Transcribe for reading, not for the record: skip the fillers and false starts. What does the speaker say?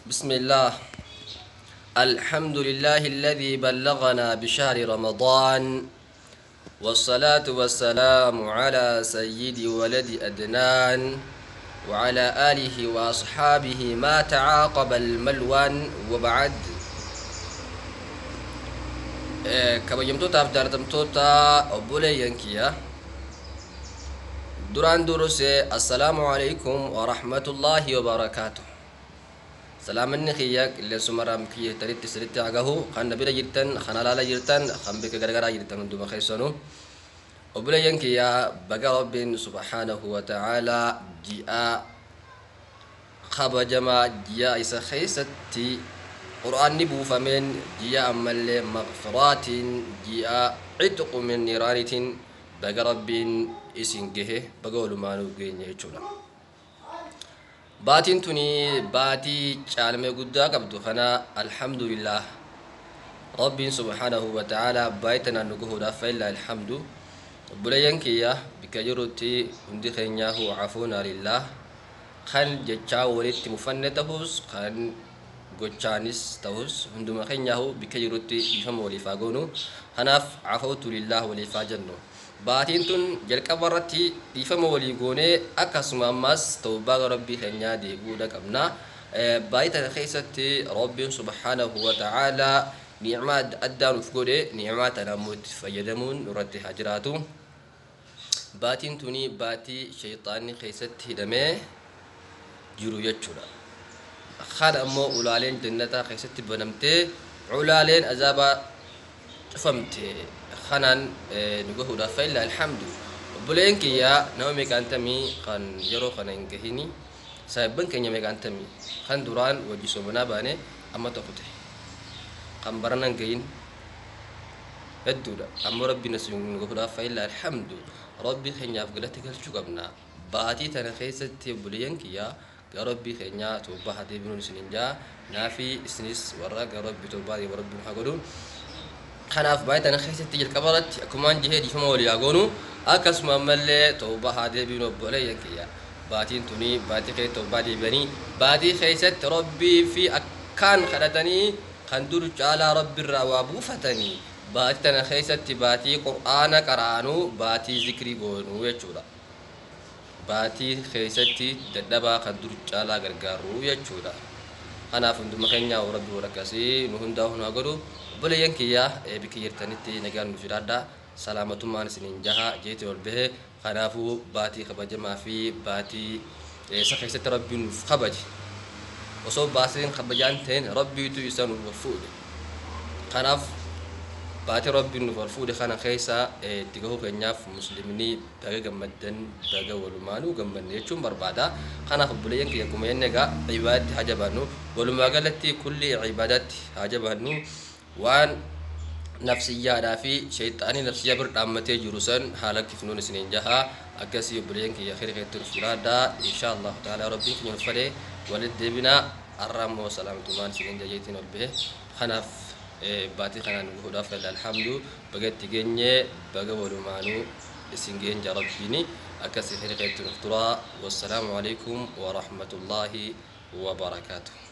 بسم الله الحمد لله الذي بلغنا بشهر رمضان والصلاة والسلام على سيد ولد أدنان وعلى آله وأصحابه ما تعاقب الملوان وبعد. Kabajamtootaaf jaalatamtoota obboleeyyan kiyya, duraan dursee assalaamu alaikum warahmatullaahi wabarakaatu. Salaamanni kiyya qilleensumarraa kiyya tanitti sirritti agahu kan bira jirtan, kan alaala jirtan, kan bika garagaraa jirtan hunduma keessanuu, obboleeyyan kiyya, baga rabbiin subhaanahu wa ta'aalaa ji'a kabajamaa, ji'a isa keessatti qur'aanni buufameen, ji'a ammallee maqfiraatiin, ji'a citqu min niiraanitiin baga rabbiin isin gahe, baga walumaanuu geenye jechuudha. Baatiin tuni baatii caalmee guddaa qabdu kana alhamdulillah rabbiin subhaanahu wa ta'aalaa baay'ee nu gahuudhaaf fa'illaa alhamdu. Obboleeyyan kiyya, bikka jirutti hundi keenyaahu cafuunaa lillah. Kan jechaa walitti mufanne tahus, kan gochaanis ta'us, hunduma keenyaahu bikka jirutti dhiifama waliif haa goonu. Kanaaf cafawtu lillah waliif haa jennu. Baatiin tun jalqaba irratti dhiifama walii goonee, akkasuma ammas tawbaa rabbii keenyaa deebi'uudha qabna. Baay'ee tana keessatti rabbiin subhaanahu wa ta'aalaa ni'maa adda addaa nuuf godhe, ni'maa tana ammoo itti fayyadamuun nurratti haa jiraatu. Baatiin tuni baatii shayxaanni keessatti hidhamee jiru jechuudha. Kan ammoo ulaaleen jannataa keessatti banamtee ulaaleen azaabaa cufamte kanaan nu gahuudhaaf fa'illa alhamdu. Obboleen kiyya, nama meeqaantamii kan yeroo kana hin gahini? Saahibban keenya meeqaantamii kan duraan wajji somanaa baane amma tokko ta'e kan barana hin gahin hedduudha. Ammoo rabbiin as nu gahuudhaaf fa'illa alhamdu. Rabbii keenyaaf galata galchuu qabna. Baatii tana keessatti, obboleeyyan kiyya, gara rabbii keenyaa toobbaa haa deebinuun isinin jaa. Naafi isinis warra gara rabbii toobbaa deemu rabbiin haa godhu. Kanaaf baay'ee tana keessatti jalqaba irratti akkumaan jihee dhiifama walii haa goonu, akkasuma ammallee toobbaa haa deebinu. Obboleeyyan kiyya, baatiin tuni baatii keessatti toobbaa deebi'anii, baatii keessatti rabbii fi akkaan kadhatanii kan dur caalaa rabbiirraa waa buufatanii, baatii tana keessatti baatii qur'aana qaraanuu, baatii zikrii goonuu jechuudha, baatii keessatti dadhabaa kan dur caalaa gargaaruu jechuudha. Kanaaf hunduma keenya rabbi warra akkasii nu hundaa haa godhu. Obboleeyyan kiyya, bikka jirtanitti nagaan nuuf jiraadha. Salaamatummaan isiniin jaha jeeti ol bahe. Kanaafuu baatii kabajamaa fi baatii isa keessatti rabbiin nuuf kabaje, osoo baasiin kabajaan ta'in rabbiitu isa nuuf ol fuudhe. Kanaaf baatii rabbiin nuuf ol fuudhe kana keessa itti gahuu keenyaaf muslimni baga gammaddan, baga walumaanuu gammanne jechuun barbaada. Kanaaf obboleeyyan kiyya, akkuma jenne egaa ibaadatti haa jabaannu. Walumaa galatti kulli ibaadatti haa jabaannu. Waan nafsiyyaadhaa fi shayxaanii nafsiyyaa bira dhaammatee jiru san haala kifnuun isiniin jaha. Akkasii obboleeyyan kiyya, khayri keetti nuuf jiraadha. Insha allahu ta'ala rabbiin keenya nuuf fedhe walitti deebinaa. Har'a ammoo salaamtumaan isiniin jajeetiin ol bahe. Kanaaf baatii kanaan gahuudhaaf alhamdu, baga itti geenye, baga walumaanuu isin geenja rabbiini. Akkasii khayri keetti nuuf turaa. Wassalaamu alaikum warahmatullaahi wabarakaatuh.